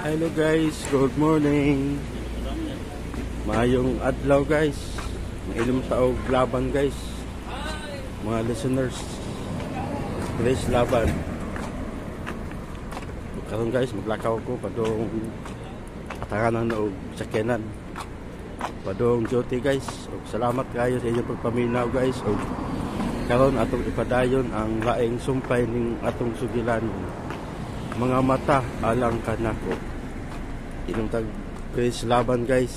Hello guys, good morning. Maayong adlaw guys. Mailom taog laban guys. Mga listeners. Grace Laban. Karon guys, maglakaw ko padung atanganan og sakyanan. Padung duty guys. Og salamat kayo sa inyong pagpaminaw guys. Og karon atong ipadayon ang laing sumpay ning atong sugilan. Mga mata alang kanako. Inom tag Grace Laban guys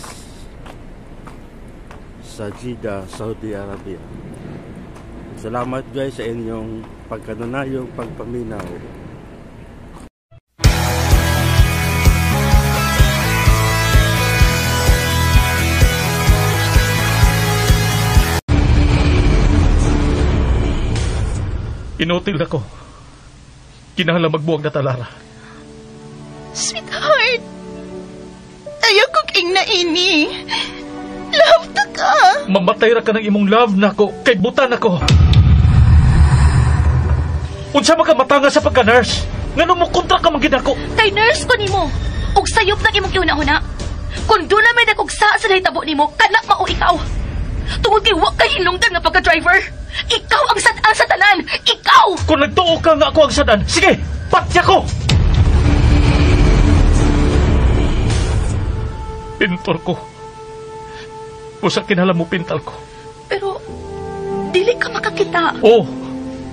sa Jeddah, Saudi Arabia. Salamat guys sa inyong pagkanunayong pagpaminaw. Inutil ako. Kinahanglan magbuwag na talara. Sweetheart, ayaw kong ingna ini. Love ta ka. Mamatay ra ka ng imong love nako kay butan ako. Unsa man ka matanga sa pagka-nurse? Ngano mo kontra ka man gid ako? Kay nurse ko nimo. Ug sayop nang imong gihuna-huna. Kung doon na may nagugsa sa nahitabo nimo, kana mao ikaw. Tungod kay wa kay hinungdan nga pagka-driver. Ikaw ang sad-an sa tanan. Ikaw! Kung nagtuo ka nga ako ang sad-an, sige, patya ko! Pintor ko. Usa kinahanglan mo pintal ko. Pero, dili ka makakita. Oo,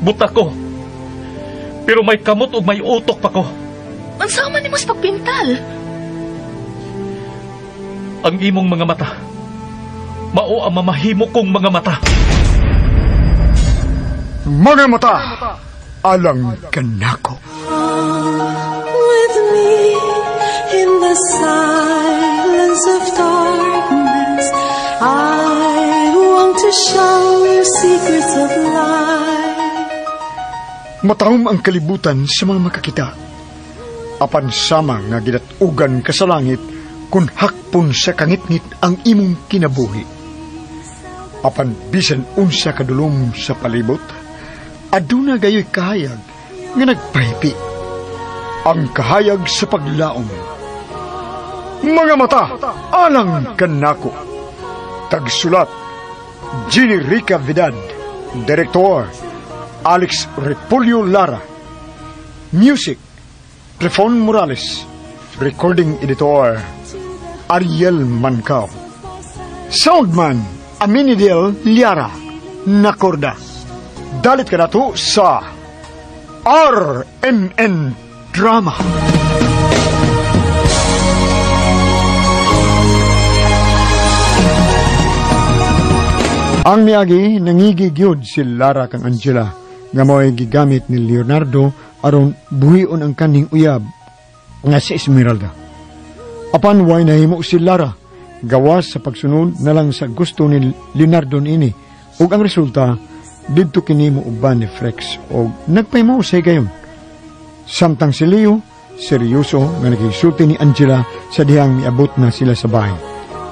buta ko. Pero may kamot ug may utok pa ko. Unsa man nimo sa pagpintal? Ang imong mga mata, mao ang mamahimo kong mga mata. Mga mata, alang kanako. With me in the silence of darkness, I want to show you secrets of life. Matahom ang kalibutan sa mga makakita. Apan sama nga gidatugan ka sa langit kung hakpon sa kangitngit ang imong kinabuhi. Apan bisan unsa kadulom sa palibot, aduna gayoy kahayag nga nagpahipi. Ang kahayag sa paglaom. Mga mata, alang kanako. Tagsulat, Jenny Rica Vidad. Director, Alex Repolyo Lara. Music, Trefon Morales. Recording editor, Ariel Mancao. Soundman, Aminidel Liara. Nakorda. Dalit ka nato sa RMN Drama. Ang miagi, nangigi gyud si Lara kang Angela nga mao'y gigamit ni Leonardo aron buhion ang kaning uyab nga si Esmeralda. Apan way nahimo si Lara gawas sa pagsunod na lang sa gusto ni Leonardo niini, ug ang resulta didto kini muuban ni Frex og nagpahimo sa higayon. Samtang si Leo seryoso nga nagisulti ni Angela sa dihang miabot na sila sa bahay.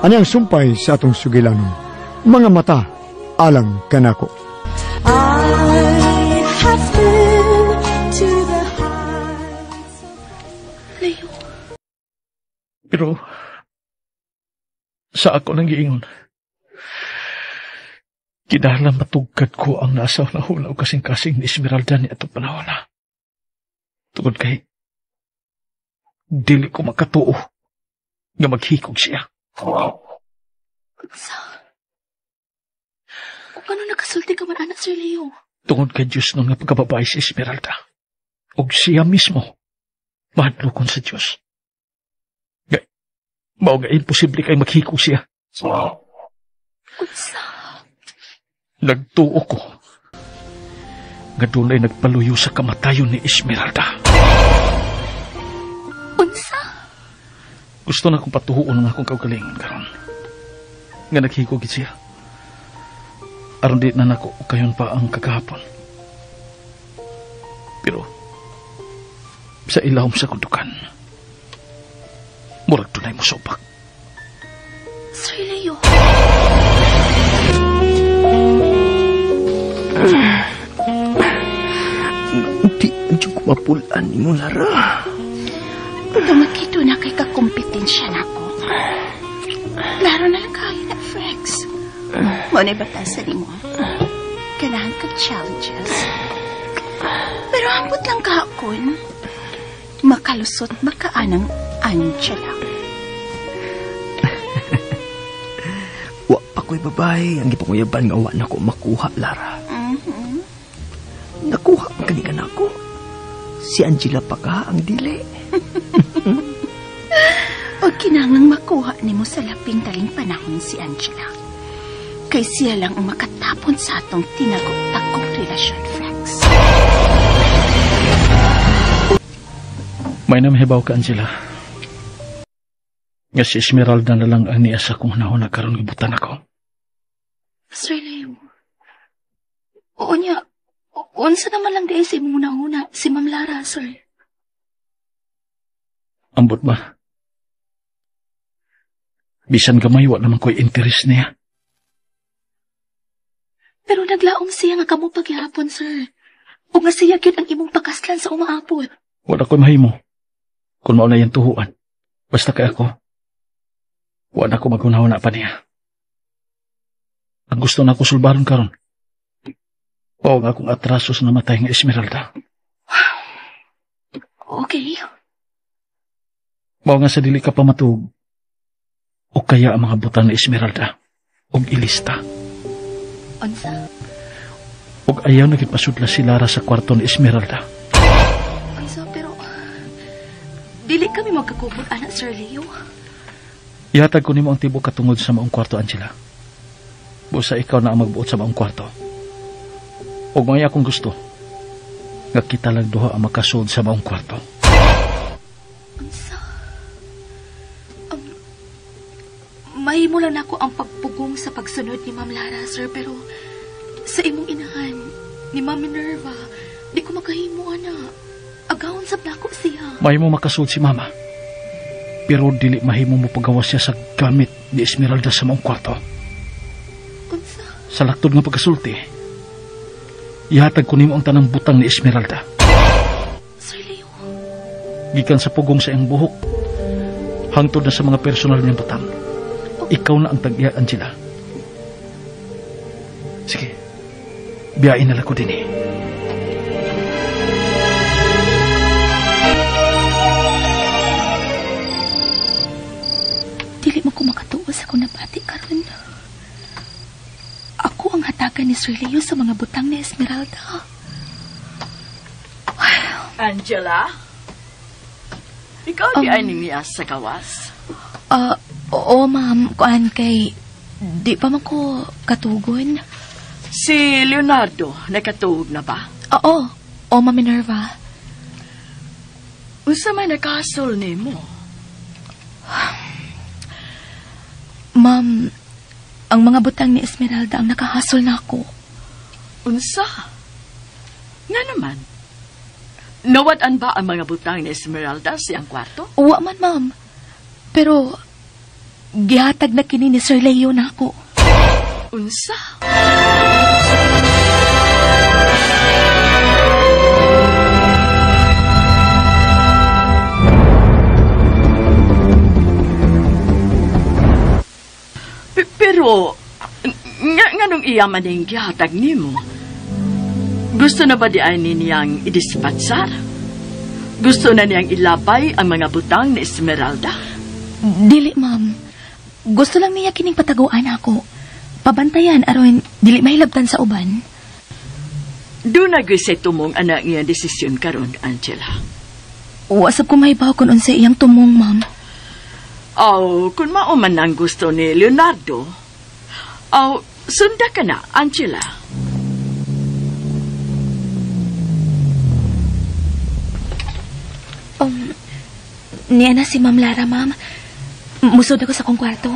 Ani ang sumpay sa atong sugilanon. Mga mata, alang kanako. I have been to the heights. Leo. Pero sa ako nang giingon, kinahanglan matugkad ko ang nasa na o kasing-kasing ni Esmeralda ni atong panahon na. Tungod kay dili ko makatuo nga maghikog siya. Unsa? O paano nakasulti ka man anak, Sir Leo? Tungod kay Diyos nung nga pagkababae si Esmeralda, og siya mismo mahadlokon sa Diyos. Mao nga imposible kay maghikog siya. Unsa? Nagtuo ko nga dunay nagpaluyo sa kamatayon ni Esmeralda. Unsa? Gusto na kong patuhuon ang akong kaugalingon karon nga naghikog gid siya. Aron di na nako kayon pa ang kagahapon. Pero sa ilawom sa kundukan, murag dunay mosobak. Sir Leo. Di ko mapulaan ni mo, Lara. Tumakito, Doon na kay kakompetensya na ako. Klaro na lang kayo na, Frex. Mo na'y batasan nimo. Kailangan kag challenges. Pero ambot lang kahakon. Makalusot makaanang Angela. Wa pa ko'y babae ang gipanguyaban nga wa na ko makuha, Lara. Mm-hmm. Nakuha ang kanika na ako. Si Angela pa ka ang dili. O kinahanglang makuha nimo sa labing daling panahon si Angela. Kay siya lang ang makatapon sa atong tinagok-tagong relasyon, Frex. May namihibaw ka, Angela. Nga si Esmeralda na lang ang niya sa kong hunahuna karon gibutan ako. Sir Leo, oo niya, unsa naman lang di sa imong hunahuna, si Ma'am Lara, sir. Ambot ba? Bisan gamay, wa naman ko'y interest niya. Pero naglaom siya nga kamo paghihapon, sir. O nga siya gyud ang imong pakaslan sa umaapol. Wala ko'y mahimo. Kung mauna yung tuhuan. Basta kay ako. Wala ko maghunahuna pa niya. Ang gusto na ako sulbaron karon. O nga akong atraso sa namatay nga Esmeralda. Okay. Mao nga sa dili ka pa matuog. O kaya ang mga butang ni Esmeralda. Og ilista. Unsa? Og ayaw na gipasudla si Lara sa kwarto ni Esmeralda. Unsa, pero dili kami magkakubot, anak Sir Leo. Ihatag ko nimo ang tibok katungod sa maong kwarto, Angela. Busa ikaw na ang magbuot sa maong kwarto. Og mga akong gusto, nga kita lang duha ang makasud sa maong kwarto. Unsa? Mahimo lang nako ang pagpugong sa pagsunod ni Ma'am Lara, sir, pero sa imong inahan, ni Ma'am Minerva, di ko makahimo, ana. Agawon sab nako siya. Mahimo makasud si Mama. Pero dili mahimo mo pagawas siya sa gamit ni Esmeralda sa maong kwarto. Unsa? Sa laktod nga pagkasulti, ihatag ko nimo ang tanang butang ni Esmeralda. Sir Leo. Gikan sa pugong sa iyang buhok, hangtod na sa mga personal niyang butang. Ikaw na ang tag-iya, Angela. Sige, biyain na lang ko din eh. Dili mo ko makatuo sa akong nabati karon. Ako ang hatagan ni Sir Leo sa mga butang ni Esmeralda. Angela? Ikaw di ay niya sa gawas? Oo, ma'am. Kuan kay di pa man ko katugon. Si Leonardo, nakatuog na ba? Oo. Oo, Ma'am Minerva. Unsa may nakasol nimo? Ma'am, ang mga butang ni Esmeralda ang nakahasol na ako. Unsa? Nga naman. Nawad-an ba ang mga butang ni Esmeralda sa iyang kwarto? Uwa man, ma'am. Pero gihatag na kini ni Sir Leo na ako. Unsa? Pero, nganong iya man ang gihatag nimo? Gusto na ba di ay niyang idispatsar? Gusto na niyang ilabay ang mga butang ni Esmeralda? Dili, ma'am. Gusto lang niya kining pataguan ako. Pabantayan aron dili mahilabtan sa uban. Doon na gyud tumong anak niya desisyon karon, Angela. Wasap ko mahibaw kung unsa iyang tumong, ma'am. Aw, kung mao man ang gusto ni Leonardo, aw, sunda ka na, Angela. Niya na si Ma'am Lara, ma'am. Musod ako sa akong kwarto.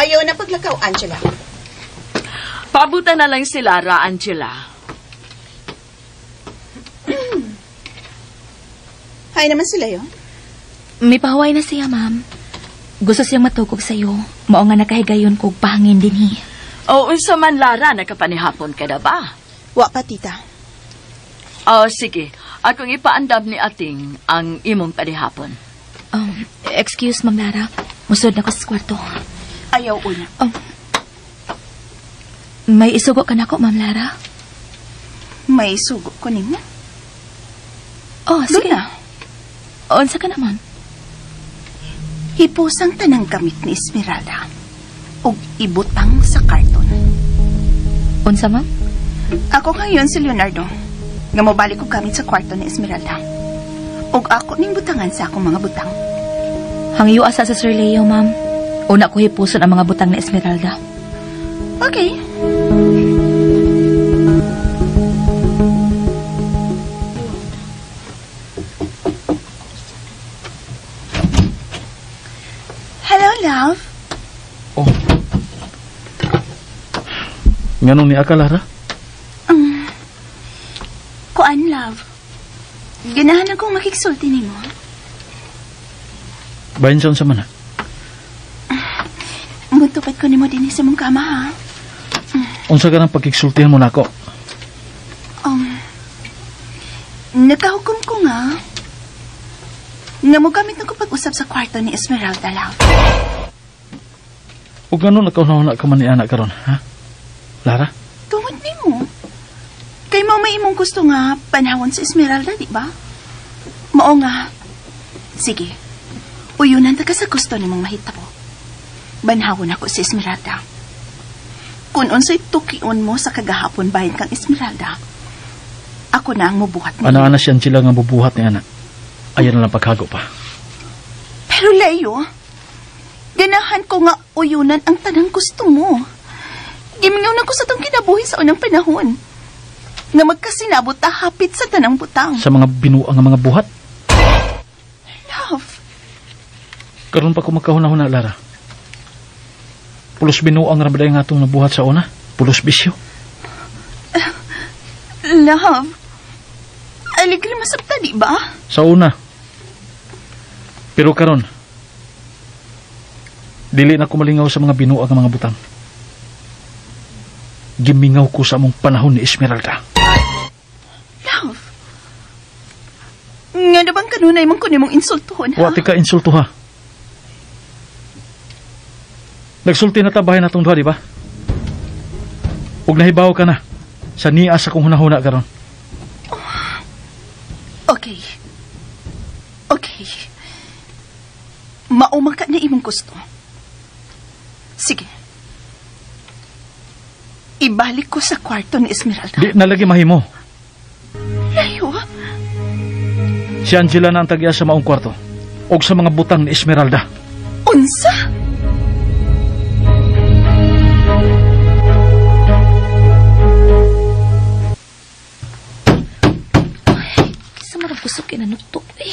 Ayaw na paglakaw, Angela. Paabutan na lang si Lara, Angela. Hay naman sila yun. May pahuway na siya, ma'am. Gusto siyang matugog sa'yo. Mao nga nakahigayon kog pahangin din, hi. O, unsa man, Lara, nakapanihapon ka na ba? Wa pa, tita. Oh, sige. Akong ipaandam ni Ating ang imong panihapon. Excuse, Ma'am Lara. Musod na ko sa kwarto. Ayaw una. May isugo ka na ko, Ma'am Lara? May isugo ko nimo. Oh, sige. Luna. Unsa ka na, ma'am? Hipusang tanang gamit ni Esmeralda og ibutang sa karton. Unsa, ma'am? Ako ngayon si Leonardo nga mobalik og gamit sa kwarto ni Esmeralda. Og ako ning butangan sa akong mga butang. Hangyo asa sa Sir Leo, ma'am. Una ko hipuson ang mga butang ni Esmeralda. Okay. Hello, love. Oh. Nganong ni aka, Lara? Kuan, love. Ganahan akong makiksulti nimo. Bahin sa unsa man, ha? Mutupat ko nimo dinhi sa mong kama, ha? Unsa ka nang pagkiksultihan mo nako? Nakahukom ko nga. Nga mo gamit na ko pag-usap sa kwarto ni Esmeralda, love. Ug ngano nakauna-una ka man ni anak karon, ha? Lara? Tungod nimo. Kay mao may imong gusto nga panahon sa Esmeralda, di ba? Mao nga. Sige. Uyunan ta ka sa gusto nimong mahitabo. Banhawon ako si Esmeralda. Kung unsay tukion mo sa kagahapon bahin kang Esmeralda, ako na ang mubuhat niyo. Ana-ana si Angela nga bubuhat ni anak. Ayan na lang paghago pa. Pero Leo, ganahan ko nga uyunan ang tanang gusto mo. Gimingaw na ko sa tong kinabuhi sa unang panahon. Nga magkasinabot ta hapit sa tanang butang. Sa mga binuang nga mga buhat? Love. Karon pa ko magkahuna-huna, Lara. Pulos binuang ra ba nga atong nabuhat sa una? Pulos bisyo. Love. Aligre masabta, di ba? Sa una. Pero karon, dili na ko malingaw sa mga binuang nga mga butang. Gimingaw ko sa among panahon ni Esmeralda. Love. Nga na bang kanunay man ko nimong insultuhon, ha? Wa ti ka insulto, ha? Nagsulti na tabahin natong duha, di ba? Ug nahibaw ka na sa niya sa kong hunahuna karon. Okay. Okay. Mauma ka na imong gusto. Sige. Ibalik ko sa kwarto ni Esmeralda. Di na lagi mahimo. Layo. Si Angela na ang tagya sa maong kwarto og sa mga butang ni Esmeralda. Unsa? Sa marang kusok kinanuto eh.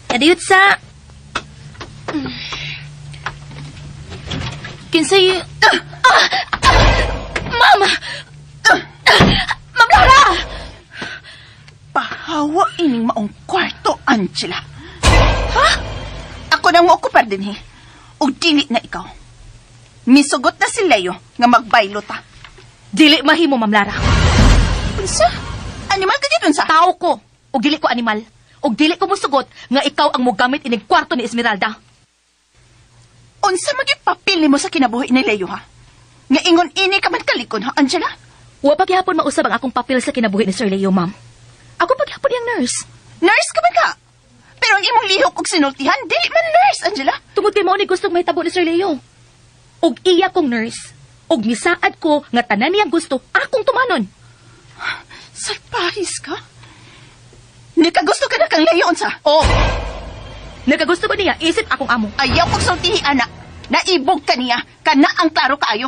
Kadiyot sa... Kinsay... Mama! Ma'am Lara! Pahawa ining maong kwarto, Angela. Ha? Ako nang mookupar din eh. Og dili na ikaw. Misugot na si Leo nga magbaylo ta. Dili mahimo, Ma'am Lara. Unsa? Animal ka dito, unsa? Tao ko. Og dili ko animal. Og dili ko musugot nga ikaw ang mogamit ining kwarto ni Esmeralda. Unsa magipapil nimo sa kinabuhi ni Leo, ha? Nga ingon ini ka man kalikon, ha, Angela? Wa pa gihapon mausab ang akong papel sa kinabuhi ni Sir Leo, ma'am. Ako pa gihapon iyang nurse. Nurse ka man ka? Pero ang imong lihok og sinultihan, dili man nurse, Angela. Tungod kay mao ni gustong mahitabo ni Sir Leo. Og iya kong nurse. Og misaad ko nga tanan niyang gusto, akong tumanon. Salpahis ka? Nikagusto ka na kang Leo, unsa? Oo. Nakagusto ko niya, isip akong amo. Ayaw kong sultihi, anak. Naibog ka niya, kana ang klaro kaayo.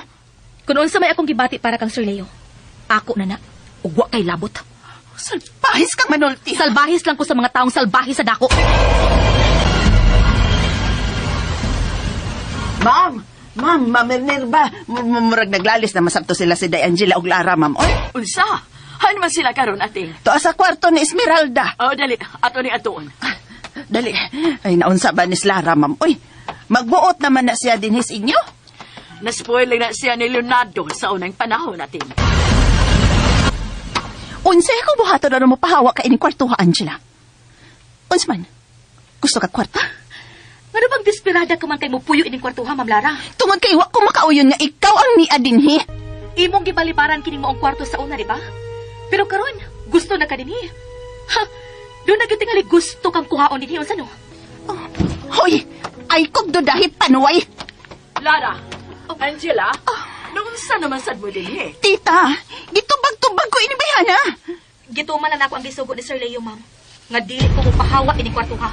Kung unsa may akong gibati para kang Sir Leo, ako na na, ug wa kay labot. Salpahis kang manulti. Salbahis lang ko sa mga taong salbahe sa dako. Ma'am, ma'am, ma'am Minerva, murag naglalis na masabto sila si Day Angela og Lara, ma'am. Oy, Unsa? Ano man sila karon, Ating? tuwa sa kwarto ni Esmeralda. Oh, dali. Ato ni atuon. Dali. Ay, naunsa ba ni Lara, ma'am? Oy, magbuot naman na siya din his inyo. Naspoil lang na siya ni Leonardo sa unang panahon, Ating. Unsay akong buhaton aron mopahawa ka ining kwarto ha, Angela? Unsa man? Gusto ka kwarta? Ngano bang desperada ka man kay mopuyo ining kwarto ha, Ma'am Lara? Tungod kay wa ko makauyon nga ikaw ang nia dinhi. Imong gibalibaran kining moong kwarto sa una, di ba? Pero karon, gusto na ka dinhi. Ha, doon na gyud tingali gusto kang kuhaon dinhi unsa no? Oh, hoy, ay kog dudahi panuway. Lara, Angela, naunsa naman sad mo dinhi? Tita, gitubag-tubag ko ini bayhana. Gituman na nako ang gisugo ni Sir Leo, ma'am. Nga dili ko mopahawa ining kwarto ha.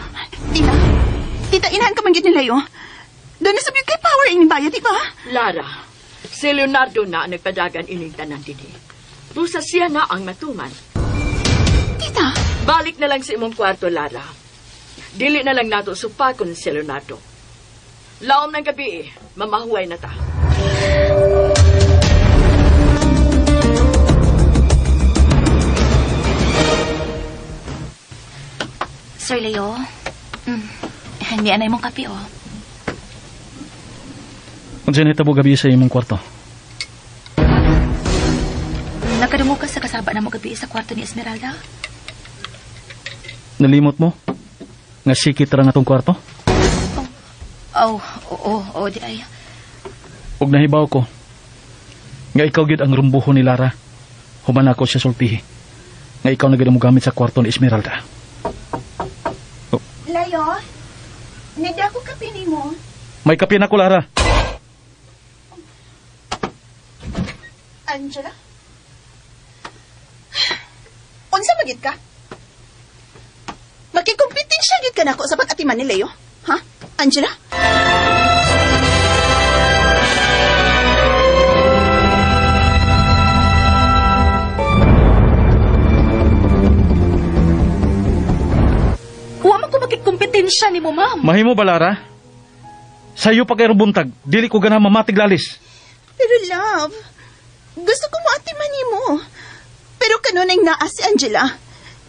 Tita, tita, inahan ka man gyud ni Leo. Doon na sabi kay power ini bayad, di ba? Lara, si Leonardo na ang nagpadagan ining tanan dinhi. Busa siya na ang matuman. Tita, Balik na lang sa imong kwarto, Lara. Dili na lang nato supakon si Leonardo. Laom ng gabi, mamahuay na ta. Sir Leo, hindi anay mong kape, oh. Unsa nahitabo gabi sa imong kwarto? Nakadungog ka sa kasaba na mo gabi sa kwarto ni Esmeralda? Nalimot mo? Nga sikit ra nga tong kwarto? Oh, oo, oo, di ay. Ug nahibaw ko nga ikaw gyud ang rumbuho ni Lara. Human ako siya sultihi. Nga ikaw na gyud ang mogamit sa kwarto ni Esmeralda. Oh. Leo, nagda ko kape nimo. May kape na ko, Lara. Angela? Unsa magid ka? Magkikompetensya gid ka nako sa pag-atiman ni Leo? Ha? Angela? Wa man ko magkikompetensya nimo, ma'am. Mahimo ba, Lara? Sayo pa kay buntag, dili ko ganahan mamatig lalis. Pero love, gusto ko mo atiman nimo. Pero kanunay naa si Angela.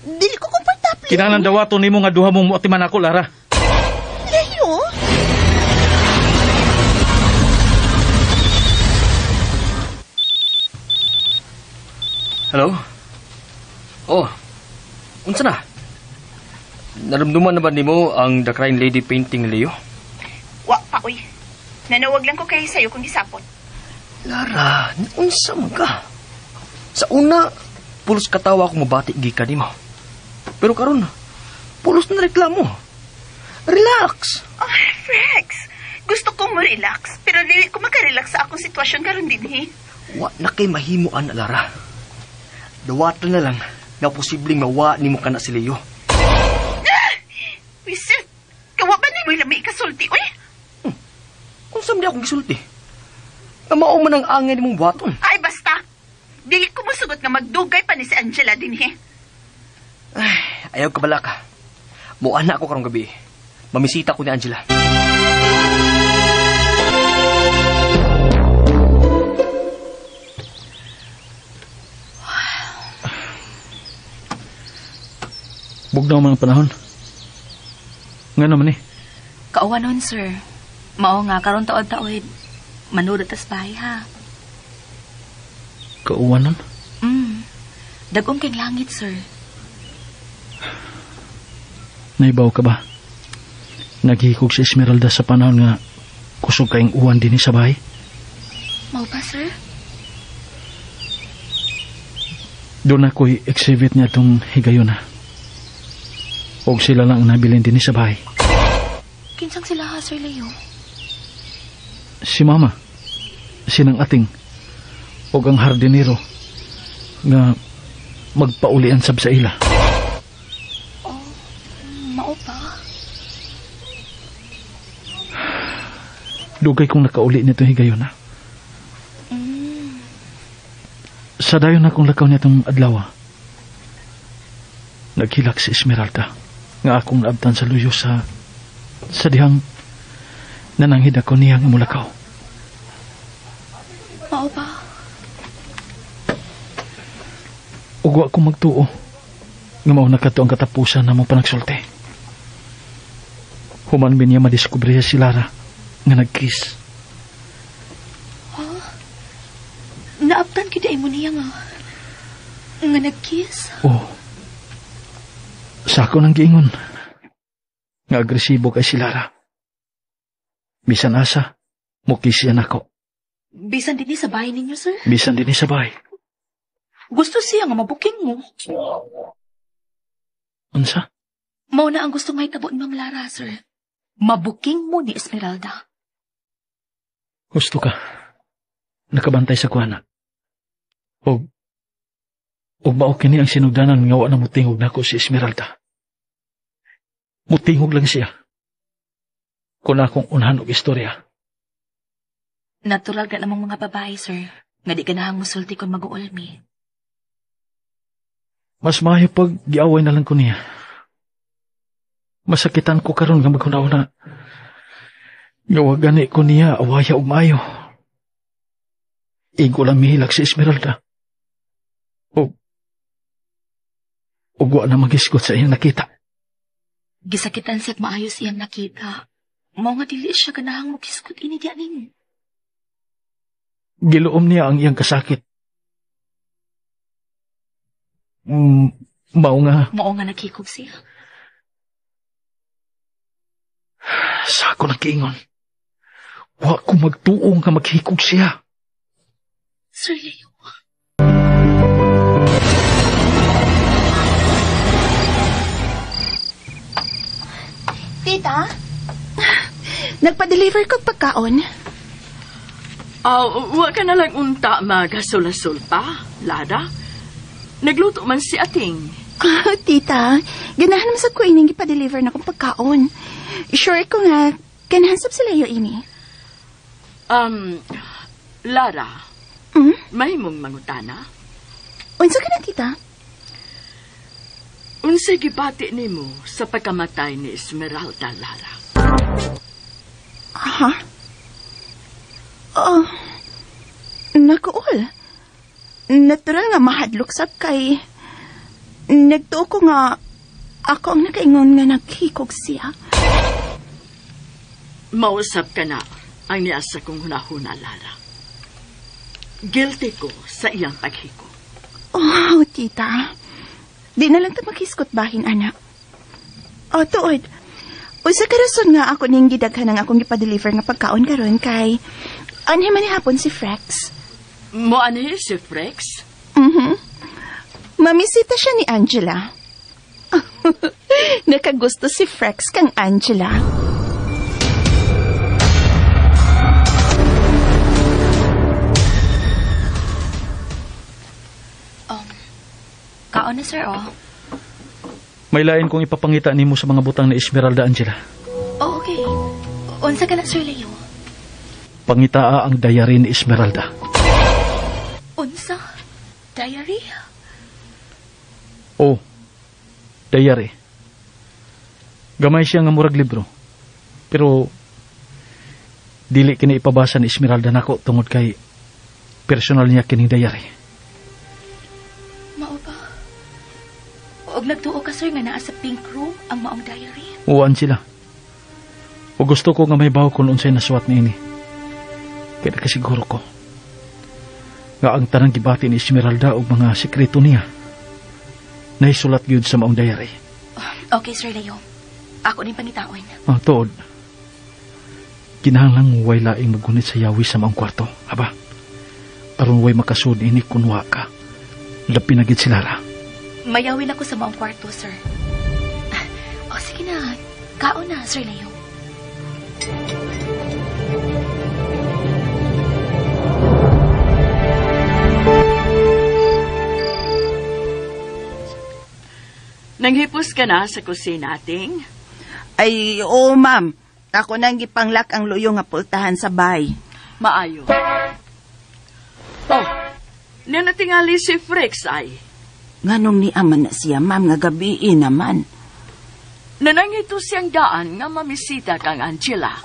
Dili ko komportable. Kinahanglan dawaton nimo nga duha mong moatiman ako, Lara. Leo? Hello? Oh, unsa na? Narumduman na ba nimo ang The Crying Lady painting, Leo? Wa pa, uy. Nanawag lang ko kay sayo kung gisapot. Lara, unsa man ka? Sa una, pulos katawa akong mabati gikan nimo. Pero karon, pulos na reklamo. Relax. Oh, Rex, gusto kong mo-relax, pero dili ko makarelax sa akong sitwasyon karon dinhi. Wa na kay mahimuan, Lara. Dawatan na lang na posibleng mawa nimo kana si Leo. Wisit, kawa ba nimo lami ikasulti, uy? Kung saan di akong gisulti? Nga mao man ang angay nimong buhaton. Ay, basta. Dili ko mosugot nga magdugay pa ni si Angela dinhi. Ay, ayaw ka bala ka. Muana ako karong gabi. Mamisita ko ni Angela. Bugnaw man ang panahon. Nga naman eh. Kauwa nun, sir. Mao nga, karon taod-taod. Manurot tas bahay, ha? Kauwa nun? Dagong kay langit, sir. Naibaw ka ba? Naghikog si Esmeralda sa panahon nga kusog kayong uwan din sa bahay. Mao ba, sir? Doon ako'y exhibit niya itong higayon na. Og sila lang ang nabilin din sa bahay. Kinsang sila ha, Sir Leo? Si Mama, sinang ating, og ang hardinero nga magpaulian sab sa ila. Oh, mao pa? Dugay kong nakauli nito higayon na. Sa dayon akong lakaw nitong adlaw. Naghilak si Esmeralda nga akong naabtan sa luyo sa dihang nananghid ako niya nga mulakaw. Mao ba? Ug wa ko magtuo nga mao na kadto ang katapusan na mo panagsulti. Human mi niya madiskubre si Lara nga nagkiss. Huh? Naabtan gyud ay mo niya nga. Nga nag-kiss? Oh. Sa ako nang giingon. Nga agresibo kay si Lara. Bisan asa, mukis siya nako. Bisan din sa bahay ninyo, sir? Bisan din sa bahay. Gusto siya nga mabuking mo. Unsa? Mao na ang gusto mahitabo ni Ma'am Lara, sir. Mabuking mo ni Esmeralda. Gusto ka. Nakabantay sa kuana. Og mao kini ang sinugdanan nga wa na mutingog nako si Esmeralda. Mutingog lang siya. Kung akong unahan og istorya. Natural ka namang mga babae, sir. Nga di ganahang musulti kung mag-uulmi. Mas maayo pag giaway na lang ko niya. Masakitan ko karon nga maghuna-huna. Nga wa gani ko niya awaya og maayo. Igo lang mihilak si Esmeralda. Og wa na magisgot sa iyang nakita. Gisakitan siya at maayos iyang nakita. Mao nga dili siya ganahang mogisgot ini diya ninyo. Giluom niya ang iyang kasakit. Mao nga. Mao nga naghikog siya. Sa ako nagkiingon. Wa ko magtuong nga maghikog siya. Sir Leo. Tita, nagpa-deliver kog pagkaon. Wa ka na lang unta magasulasul pa, Lara. Nagluto man si Ating. Tita, ganahan man sa ko ining gipa-deliver na kong pagkaon. Sure ko nga, ganahan sab si Leo ini. Lara, mahimong mangutana? Unsa ka na, tita? Unsay gibati nimo sa pagkamatay ni Esmeralda, Lara? Aha. Oh, nakuol. Natural nga mahadlok sab kay nagtuo ko nga ako ang nakaingon nga naghikog siya. Mausap ka na ang niasa kong hunahuna, Lara. Guilty ko sa iyang paghikog. Oh, tita. Di na lang ta maghiskot bahin, anak. Oh, tuod. Usa ka rason nga ako ning gidaghan ang akong gipa-deliver nga pagkaon karon kay anhi man ni hapon si Frex. Mo anhi si Frex? Mhm. Mamisita siya ni Angela. Nakagusto si Frex kang Angela. Kaon na, sir, oh. May lain kong ipapangita nimo sa mga butang ni Esmeralda, Angela. Oh, okay. Unsa ka na, Sir Leo? Pangitaa ang diary ni Esmeralda. Unsa? Diary? Oh, diary. Gamay siya nga murag libro. Pero dili kini ipabasa ni Esmeralda nako tungod kay personal niya kining diary. Mao ba? Og nagtuo ka, sir, nga naa sa pink room ang maong diary? Oo, Angela. O gusto ko nga may bawo kung unsay nasuwat niini. Kaya nakasiguro ko nga ang tanang gibati ni Esmeralda og mga sekreto niya naisulat gyud sa maong diary. Okay, Sir Leo. Ako ning pangitaon. Ah, tuod. Kinahanglan way laing maggunit sa yawi sa maong kwarto. Aba, aron way makasud ini kunwa ka. Lapi na gid si Lara. Mayawin ako sa maong kwarto, sir. Oh, sige na. Kaon na, Sir Leo. Nanghipos ka na sa kusina, Ting? Ay, oo, ma'am. Ako nang gipanglak ang luyo nga pultahan sa bay. Maayo. Oh, nanatingali si Frex ay. Nganong ni aman na siya, ma'am, nga gabii naman. Nanangito siyang daan nga mamisita kang Angela.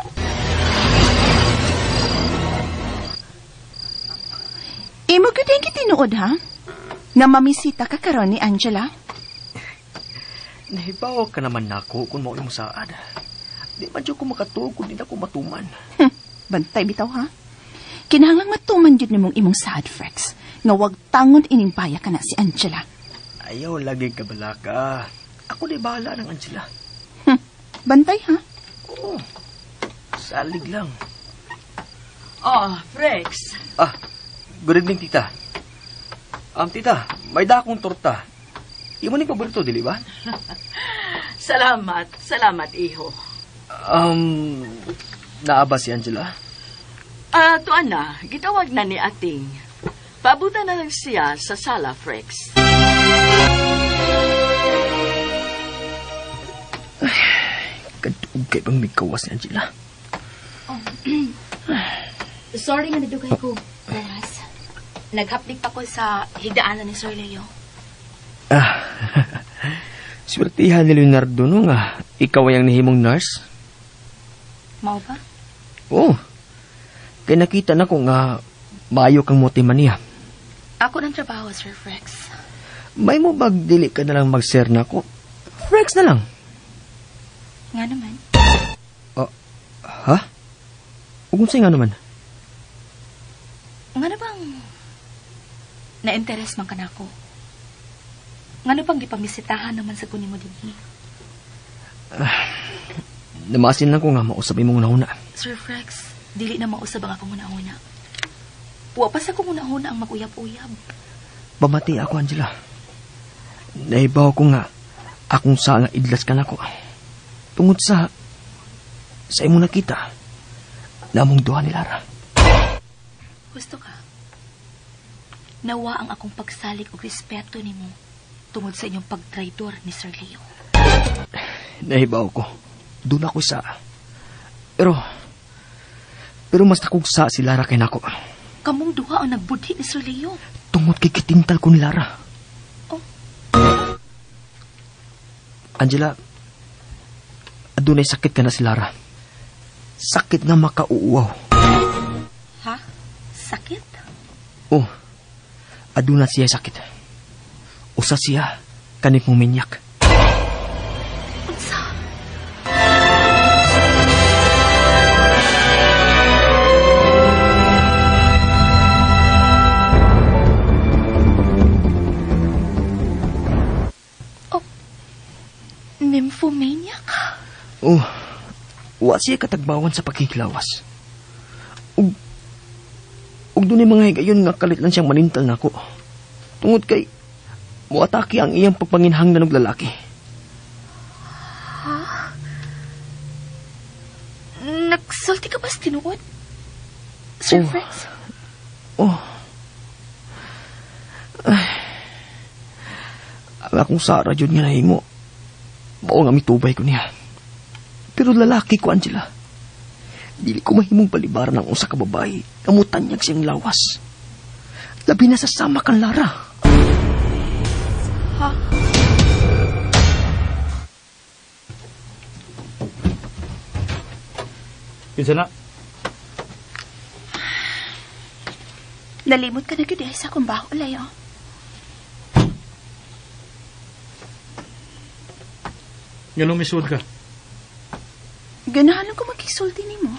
Imo gyud ang gitinuod, ha? Nga mamisita ka karon ni Angela? Nahibaw ka naman nako kung mao imong saad. Di man jud ko makatuog kung di na ko matuman. Bantay bitaw, ha? Kinahanglang matuman jud nimong imong saad, Frex. Nga wag tangon ining baya ka na si Angela. Ayaw lagi ka balaka. Ako di bahala ng Angela. Bantay ha? Oo. Salig lang. Oh, Frex. Ah, good evening, tita. Tita, may dakong torta. Imo ni paborito, dili ba? Salamat, salamat, iho. Naa ba si Angela? Ah, tuan na, gitawag na ni Ating. Paabutan na lang siya sa sala, Frex. Kadtuog kay bang migkawas ni Angela? Oh. Sorry nga nadugay ko, oras. Naghaplik pa ko sa higdaanan ni Sir Leo. Ah, swertihan ni Leonardo no nga ikaw ay ang nahimong nurse. Mao ba? Oo. Kay nakita na ko nga maayo kang motima niya. Ako ng trabaho, Sir Frex. May mo bag dili ka na lang mag-share na ako? Frex na lang. Nga naman. Ha? Ug unsay nga naman? Nga na bang na-interest man ka nako? Nga na bang gipamisitahan naman sa kunin mo dinhi? Namasin lang ko nga mausap imong nauna. Sir Frex, dili na mausab ang akong una-una. Wa pa sa akong una-una ang mag-uyab-uyab. Pamati ako, Angela. Naibaw ko nga akong sa nga idlas ka nako. Tungod sa imong nakita, namong duha ni Lara. Gusto ka? Nawa ang akong pagsalig og respeto nimo tungod sa inyong pagtraidor ni Sir Leo. Nahibaw ko. Doon ako sa... Pero mas nakugsa si Lara kay nako. Kamong duha ang nagbudhi ni Sir Leo. Tungod kay kitintal ko ni Lara. Oh. Angela, adunay sakit ka na si Lara. Sakit nga makauuaw. Ha? Sakit? Oh. Aduna siya sakit. Usa siya kanip mo minyak. Unsa? Oh, nymphomaniac? Oh, wa siya katagbawan sa pagkiklawas. Ug dunay mga higayon nga kalit lang siyang manintal nako. Tungod kay muatake ang iyang pagpanginhanglan og lalaki. Ha? Nagsulti ka ba sa tinuod? Sir Oh. Frex? Oh. Ay. Ang akong Sara jud nga nahimo. Mao nga mitubay ko niya. Pero lalaki ko, Angela. Dili ko mahimong palibaran ang usa ka babae nga mutanyag siyang lawas. Labi na sa sama kang Lara. Ha? Kinsa na? Nalimot ka na gyud sa akong baho, Leo. Nganong misuod ka? Ganahan lang ko magkisulti nimo.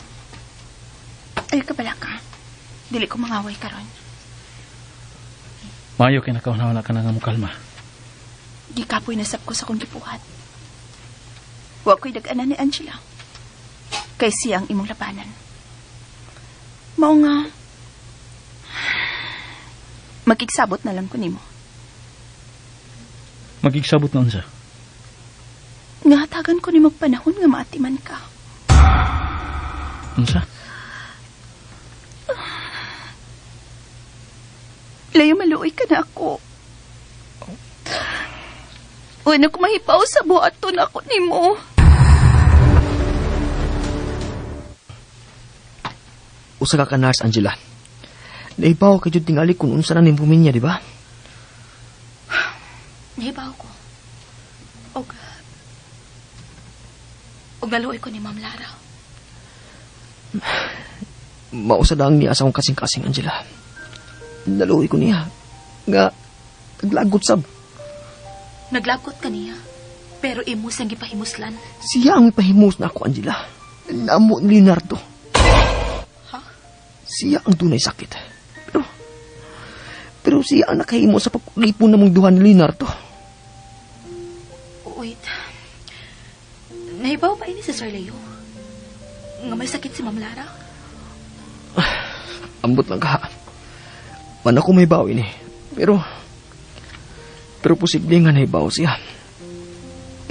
Ay, kabala ka. Dili ko mangaway karon. Maayo kay nakauna-una ka na nga mo kalma. Gikapoy nasab ko sa akong gibuhat. Wa ko'y dag-anan ni Angela. Kay siya ang imong labanan. Mao nga, magigsabot na lang ko nimo. Magigsabot na unsa? Nga hatagan ko nimo panahon nga maatiman ka. Unsa? Layo, maluoy ka na ako. Wala ko mahipaw sa buhaton ako nimo. Usa ka ka nurse, Angela. Nahibaw ka jud tingali kung unsa na ning puminya, di ba? Nahibaw ko. Og naluoy ko ni Ma'am Lara. Mausa lang niya sa akong kasing-kasing, Angela. Naluoy ko niya. Nga, naglagot sab. Naglagot ka niya, pero imo siyang gipahimuslan. Siya ang ipahimus na ako, Angela. Namo ni Leonardo. Ha? Siya ang dunay sakit. Pero siya ang nakahimo sa pagkulipon na mong duha ni Leonardo. Wait. Nahibaw ba ini si Sir Leo? Nga may sakit si Ma'am Lara? Ambot lang ka. Man ako may baw ini. Pero posible nga nahibaw siya.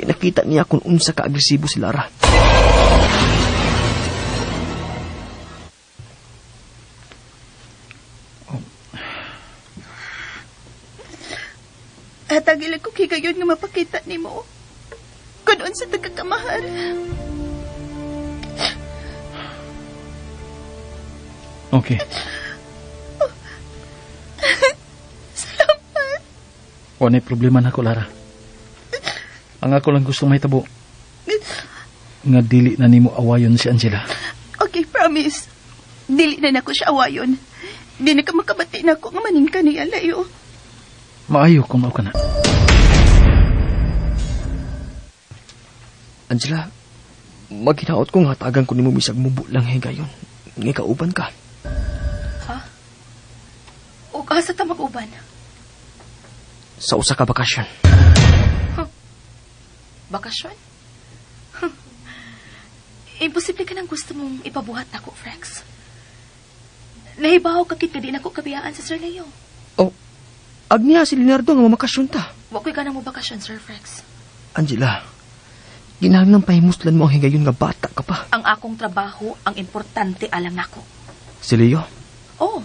Kinakita niya kung unsa ka agresibo si Lara. Hatagil ko kigayon nga mapakita nimo. Kung unsa ta ka kamahal. Okay. Salamat. Wala problema na ako, Lara. Ang ako lang gusto mahitabo nga dili na nimo awayon si Angela. Okay, promise. Dili na nako siya awayon. Di na ka makabati na ako nga manin ka niya, Leo. Maayo kung mao ka na. Angela, maghinaot ko nga hatagan ko nimo bisag mubo lang higayon. Nga kauban ka. Ha? O asa ta mag-uban? Sa usa ka bakasyon. Huh. Bakasyon? Huh. Imposible ka nang gusto mong ipabuhat nako, Frex. Nahibaw ka kit ka di nako kabiyaan sa Sir Leo. Oh, agniya si Leonardo nga mamakasyon ta. Wa ko'y ganang mo bakasyon, Sir Frex. Angela, ginahanglan pahimuslan mo ang higayon nga bata ka pa. Ang akong trabaho ang importante alang nako. Si Leo? Oh.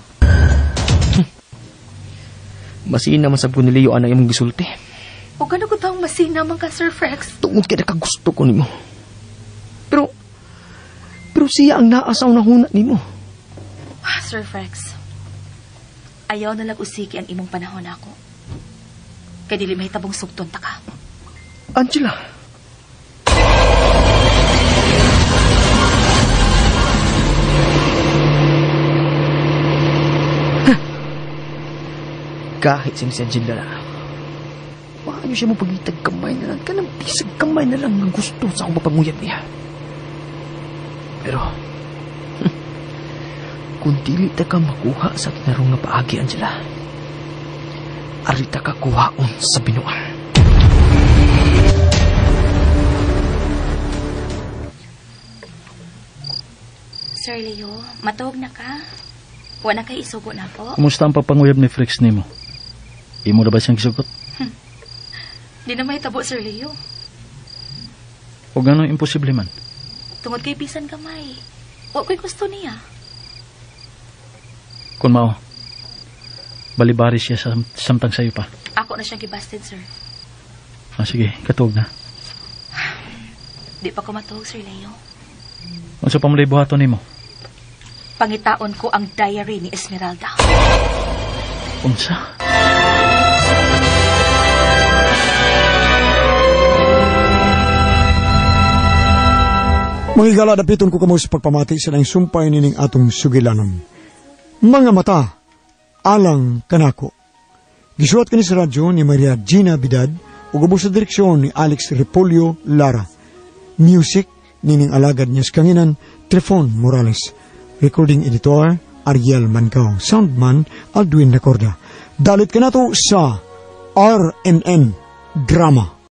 Masina man sab ko ni Leo anang imong gisulti. O gano ko taong masina man ka, Sir Frex? Tungod kay nakagusto ko nimo. Pero siya ang naa sa unahuna nimo. Ah, Sir Frex, ayaw na lang usiki ang imong panahon ako. Kay dili mahitabong sugton ta ka. Angela! Kahit si Angela na, paano siya mo pagitag kamay na lang? Kanang pisag kamay na lang ang gusto sa akong mapanguyab niya. Pero, kung dili ta ka makuha sa tinarong nga paagi, Angela, arita ka kuhaon sa binuang. Sir Leo, matuog na ka. Wala kay isugo na po. Kumusta ang pagpanguyab ni Frex nimo? Imo na ba siyang gisugot? Di na mahitabo, Sir Leo. O gano'ng imposible man? Tungod kay bisan gamay. Wa ko'y gusto niya. Kung mao, balibari siya sa samtang sayo pa. Ako na siyang gibasted, sir. Ah, sige, katuog na. Di pa ko matuog, Sir Leo. Unsa pa malay buhaton nimo? Pangitaon ko ang diary ni Esmeralda. Unsa? Mga higala, dapiton ko kamo sa pagpamati sa laing sumpay nining atong sugilanon. Mga mata, alang kanako. Gisuwat kini sa radyo ni Maria Gina Bidad ug ubos sa direksyon ni Alex Repolyo Lara. Music nining alagad niya sa kanginan Trifon Morales. Recording editor Ariel Mancao. Soundman Aldwin Nacorda. Dalit kanato sa RNN Drama.